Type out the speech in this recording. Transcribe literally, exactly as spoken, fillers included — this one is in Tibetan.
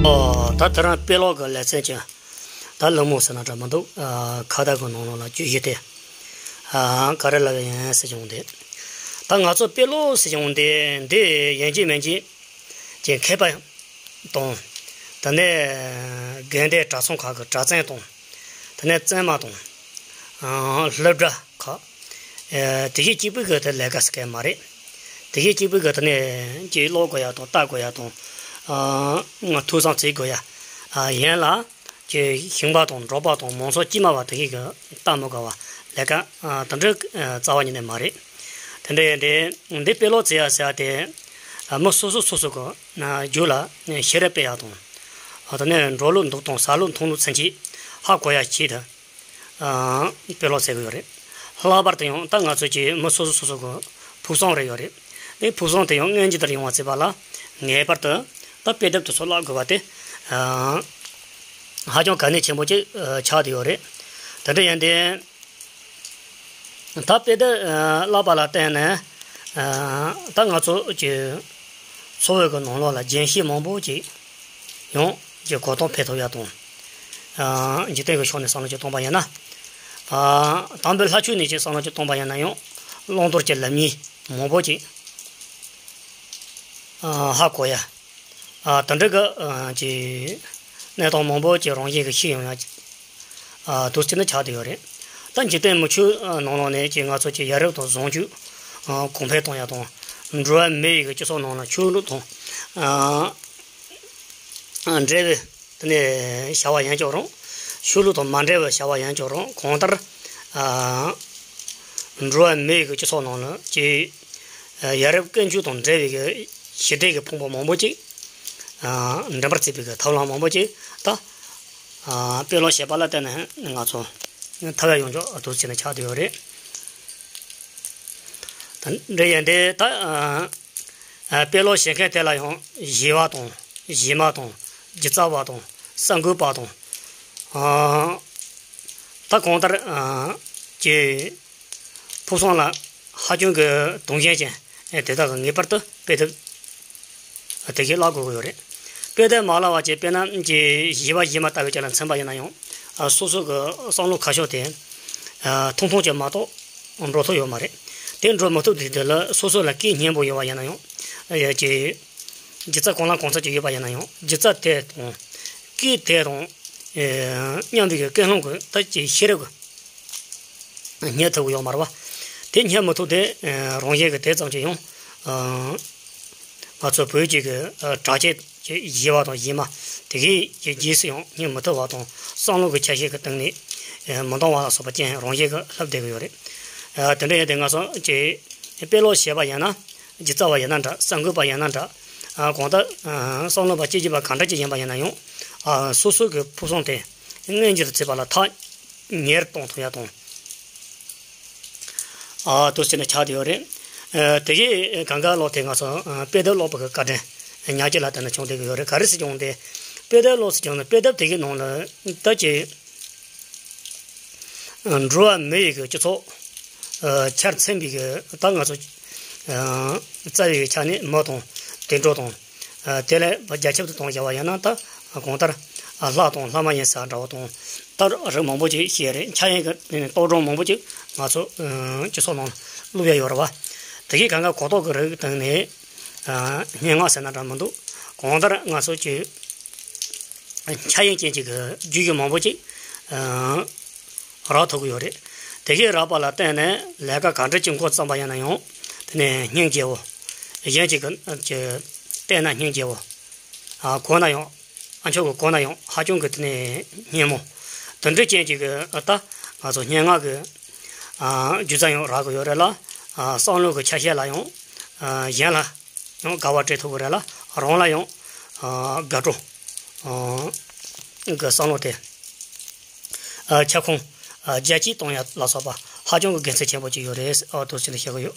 ཨོ། ད་དེ་རིང་དཔེ་ཀློག་གི་ལེ་ཚན་གྱི་ད་གླེང་མོལ་ཟེར་ན་འདྲ་མི་འདུག་ཨ། ཁ་བརྡ་གི་ནང་ལོགས་ལ་བརྗོད་གཞི་དེ། ཨ། ག་རེ་ལབ་ཡིན་ཟེར་བྱུང་སྟེ། ད་ང་ཚོ་དཔེ་ཀློག་ཟེར་བྱུང་སྟེ། འདི་ཡིན་གཅིག་མིན་གཅིག་གི་མཁས་པ་དང་། དེ་ནས་དགོན་སྡེ་གྲྭ་ཚང་ཁག་གི་གྲྭ་བཙུན་དང་། དེ་ནས་བཙུན་མ་དང་། ཨ། སློབ་གྲྭ་ཁག་ཨ། དེ་གཞི་གཅིག་པུའི་གི་དེ་ལས་ཀ་ཟེར་མཁན་མ་རེད། དེ་གཞི་གཅིག་པུའི་གི་དེ་ནས་ཀྱི་ཀློག་དགོས་ཡ་དང་ལྟ་དགོས་ཡ་དང་། ཨ། ཐུགས་བསམ་བརྩེ་དགོས་ཡ། ཨ། ཡན་ལ་ཀྱི་ཞིང་པ་དང་འབྲོག་པ་དང་མང་ཚོགས་དཀྱུས་མ་བ་དེ་གཞི་གི་ལྟ་མི་དགོས་པ་ལས་ཀ་ཨ། དེ་འདྲའི་ཨ། རྩ་བ་ཉིད་ནས་མ་རེད། དེ་འདྲ་ཡིན་དུས་འདི་དཔེ་ཀློག་ཟེར་ཡ་ཟེར་ཡ་དེ། ཨ། མི་སོ་སོ་སོ་སོ་གི་ཨ། རྒྱུད་ལ་ཤེས་རབ་སྤེལ་ཡ་དང་། ཨ། དེ་ནས་འགྲོ་ལུགས་འདུག་སྟངས་ཟ་ལུགས་འཐུང་ལུགས་ཚུན་ཆད་ཧ་གོ་ཡ་ཆེད་དུ། ཨ། དཔེ་ཀློག་ཟེར་གི་ཡོད་རེད། ལྷག་པར་དུ་ཡང་ད་ང་ཚོ་གི་མི་སོ་སོ་སོ་སོ་གི་ཕུགས་བསམ་རེ་ཡོད་རེད། དེ་ཕུགས་བསམ་དེ་ཡང་མངོན་གྱི་དེར་ཡོང་བ་བྱེད་པ་ལ་ངེས་པར་དུ་ད་དཔེ་དེབ་དེ་ཚོ་བཀླག་དགོས་པ་དེ། ཨ། ཧ་ཅང་གལ་གནད་ཆེན་པོ་ཅིག་ཨ། ཆགས་བསྡད་ཡོད་རེད། དེ་འདྲ་ཡིན་དུས། ད་དཔེ་དེབ་ཨ། བཀླག་པ་ལ་བརྟེན་ནས། ཨ། ད་ང་ཚོ་གི་འཚོ་བའི་གི་ནང་ལོགས་ལ་རྒྱུན་ཤེས་མང་པོ་ཅིག་ཡང་གི་གོ་རྟོགས་འཕེལ་ཐུབ་ཡ་དང་། ཨ། འཇིག་རྟེན་གྱི་ཕྱོགས་ནས་བསམ་བློ་ཅིག་གཏོང་པ་ཡིན་ན། ཨ། དང་པོའི་ལྷ་ཆོས་ནས་ཅིག་བསམ་བློ་ཅིག་གཏོང་པ་ཡིན་ན་ཡང་བླང་དོར་གྱི་ལམ་གཉིས་མང་པོ་ཅིག་ཨ། ཧ་གོ་ཡ། ཨ། དེ་འདྲ་གི་ཨ། ཅིག་གནས་སྟངས་མང་པོ་ཅིག་རང་བཞིན་གྱིས་ཤེས་ཡོང་ཡ། ཨ། དུས་ཚོད་ནི་ཆགས་བསྡད་ཡོད་རེད། ད་འཇིག་རྟེན་མི་ཆོས་ཨ། ནང་ལོགས་ནས་ཅིག་ང་ཚོ་ཅིག་ཡ་རབས་དང་བཟང་སྤྱོད་ཨ། གོང་འཕེལ་གཏོང་ཡ་དང་། འགྲོ་བ་མི་ཡི་གི་སྤྱི་ཚོགས་ནང་ལ་ཆོས་ལུགས་དང་ཨ། ཨ། འབྲེལ་བའི་དེ་ནས་བྱ་བ་ཡིན་ཀྱང་རུང་། ཆོས་ལུགས་དང་མ་འབྲེལ་བའི་བྱ་བ་ཡིན་ཀྱང་རུང་། གང་ལྟར་ཨ། འགྲོ་བ་མི་ཡི་གི་སྤྱི་ཚོགས་ནང་ལ་ཅིག་ཡ་རབས་ཀུན་སྤྱོད་དང་འབྲེལ་བའི་གི་ཞི་བདེ་གི་ཕུང་པོ་མང་པོ་ཅིག་ཨ། འགྲིམ་པར་བྱེད་པའི་གི་ཐབས་ལམ་མང་པོ་ཅིག་ད་ཨ། དཔེ་ཀློག་བྱེད་པ་ལ་བརྟེན་ནས་ང་ཚོ་ཐོབ་ཡ་ཡོང་ཆོག་འདུག་བྱས་ནས་ཆགས་བསྡད་ཡོད་རེད། ད་འདྲ་ཡིན་དུས་ད་ཨ། ཨ། དཔེ་ཀློག་བྱེད་མཁན་དེ་ལ་ཡང་གཞས་པ་དང་གཞས་མ་དང་སྒྱུ་རྩལ་བ་དང་གསར་འགོད་པ་དང་། ཨ། ད་གང་ལྟར་ཨ། ཀྱི་ཕུགས་བསམ་ལ་ཧ་ཅང་གི་དུང་ཞེན་ཅན་དེ་དག་གིས་ངེས་པར་དུ་དཔེ་དེབ་དེ་གའི་བཀླག་དགོས་ཀྱི་ཡོད་རེད། དཔེ་དེབ་མ་བཀླག་པ་བྱས། དཔེར་ན་ཀྱི་གཞས་པ་གཞས་མ་ལྟ་བུ་ཅིག་ལ་མཚོན་པ་ཡིན་ན་ཡང་། ཨ། སོ་སོ་གི་བསམ་བློ་ཁ་ཕྱོགས་དེ་ཨ། ཐུང་ཐུང་ཅིག་མ་གཏོགས་འགྲོ་ཐུབ་ཡོད་མ་རེད། དེ་འགྲོ་མི་ཐུབ་དུས་དེ་ལ་སོ་སོ་ལ་སྐད་སྙན་པོ་ཡོད་པ་ཡིན་ན་ཡང་། ཨ། ཀྱི་སྒྱུ་རྩལ་གང་ལ་གང་འཚམ་ཅིག་ཡོད་པ་ཡིན་ན་ཡང་། སྒྱུ་རྩལ་དེ་དང་སྐད་དེ་དང་ཨ། མཉམ་པའི་གི་ཀུན་སློང་གི་ད་ཀྱི་ཤེས་རབ་ཀྱི་རྙེད་ཐུབ་ཀྱི་ཡོད་མ་རེད་པ། དེ་རྙེད་མི་ཐུབ་དུས་ཨ། རང་བཞིན་གྱིས་དེ་ཙམ་ཅིག་ཡང་ཨ། ང་ཚོ་བོད་ཀྱི་གི་ཨ། གྲགས་ཅན་གྱི་གཞས་པ་དང་གཞས་མ་དེ་གའི་གི་རྗེས་སུ་ཡང་རྙེད་མི་ཐུབ་པ་དང་། བསམ་བློ་གི་ཆ་ཤས་ཀྱི་སྟེང་ནས་ཨ། མི་འདང་བ་ལ་སོགས་པ་ཅན་རང་བཞིན་གྱིས་ལྷབ་བསྡད་ཀྱི་ཡོད་རེད། ཨ། དེ་འདྲ་ཡིན་དུས་ང་ཚོ་ཀྱི་དཔེ་ཀློག་བྱེད་པ་ཡིན་ན། སྒྱུ་རྩལ་བ་ཡིན་ན་འདྲ། གསར་འགོད་པ་ཡིན་ན་འདྲ། ཨ། གང་ལྟར་ཨ། བསམ་བློ་བ་སྐྱེ་བྱེད་པ་གང་འདྲ་ཅིག་ཡིན་པ་ཡིན་ན་ཡང་། ཨ། སོ་སོ་གི་ཕུགས་བསམ་དེ་མངོན་གྱུར་བྱེད་པ་ལ་ཐག་ཉེར་གཏོང་ཐུབ་ཡ་དང་། ཨ། འདུག་བྱས་ནས་ཆགས་བསྡད་ཡོད་རེད། ཨ། དེ་གའི་གང་ག་ལོག་དེ་ང་ཚོ་ཨ། དཔེ་དེབ་ཀློག་པ་གི་བཀའ་དྲིན་ཉག་གཅིག་ལ་བརྟེན་ནས་བྱུང་བསྡད་ཀྱི་ཡོད་རེད། ག་རེ་ཟེར་བྱུང་སྟེ། དཔེ་དེབ་ཀློག་ཟེར་བྱུང་ན། དཔེ་དེབ་དེ་གའི་ནང་ལ་ད་ཀྱི་འགྲོ་བ་མི་ཡི་གི་སྤྱི་ཚོགས་ཨ། ཆར་ཚན་པའི་གི་ད་ང་ཚོ་ཨ། རྩ་བའི་ཆ་ནས་མི་དང་དུད་འགྲོ་དང་། ཨ། དེ་ལས་རྒྱ་ཁྱབ་ཏུ་གཏོང་བྱ་བ་ཡིན་ན། ད་གང་ལྟར་ཨ། ལྷ་དང་ལྷ་མ་ཡིན་ས་འདྲ་བོ་དང་། ད་རིགས་མང་པོ་ཅིག་བཤད་རེད། འཆར་ཡན་གྱི་རྟོག་སྒྲུང་མང་པོ་ཅིག་ང་ཚོ་ཨ། སྤྱི་ཚོགས་ནང་བླུགས་ཡ་ཡོད་རེད་པ། དེ་གའི་གང་ག་གོ་རྟོགས་ཀྱི་རིགས་སྟེང་ནས་ཨ། སྙན་ངག་ཟེར་ན་འདྲ་མི་འདུག་གང་ལྟར་ང་ཚོ་ཀྱི་འཆར་ཡན་ཅན་གྱི་གི་བརྗོད་གཞི་མང་པོ་ཅིག་ཨ། རག་ཐུབ་ཀྱི་ཡོད་རེད། དེ་གའི་རག་པ་ལ་བརྟེན་ནས་ལས་ཀ་ག་འདྲ་ཅིག་འགོ་བརྩམས་པ་ཡིན་ན་ཡང་། དེ་ནས་སྙིང་རྗེ་བོ། གཞན་གཅིག་གི་ཀྱི་བལྟས་ན་སྙིང་རྗེ་བོ། ཨ། གོ་ན་ཡང་། ཨ་མཆོག་གིས་གོ་ན་ཡང་ཧ་ཅང་གི་དེ་ནས་སྙན་མོ། དེ་འདྲ་ཅན་གྱི་གི་ཨ། ད་ང་ཚོ་སྙན་ངག་གི་ཨ། སྒྱུ་རྩལ་ཡང་རག་གི་ཡོད་རེད་ལ། ཨ། བསམ་བློ་གི་ཆ་ཤས་ལ་ཡང་ཨ། གཞན་ལ་ཡང་དགའ་བ་སྤྲད་ཐུབ་ཀྱི་རེད་ལ། རང་ལ་ཡང་ཨ། དགའ་སྤྲོ་ཨ། གི་བསམ་བློ་དེ་ཨ། ཁྱབ་ཁོངས་ཨ། རྒྱ་སྐྱེད་གཏོང་ཡ་ལ་སོགས་པ་ཧ་ཅང་གི་དགེ་མཚན་ཆེན་པོ་ཅིག་ཡོད་རེད། ཨ། འདུག་བྱས་ནས་བཤད་ཀྱི་ཡོད།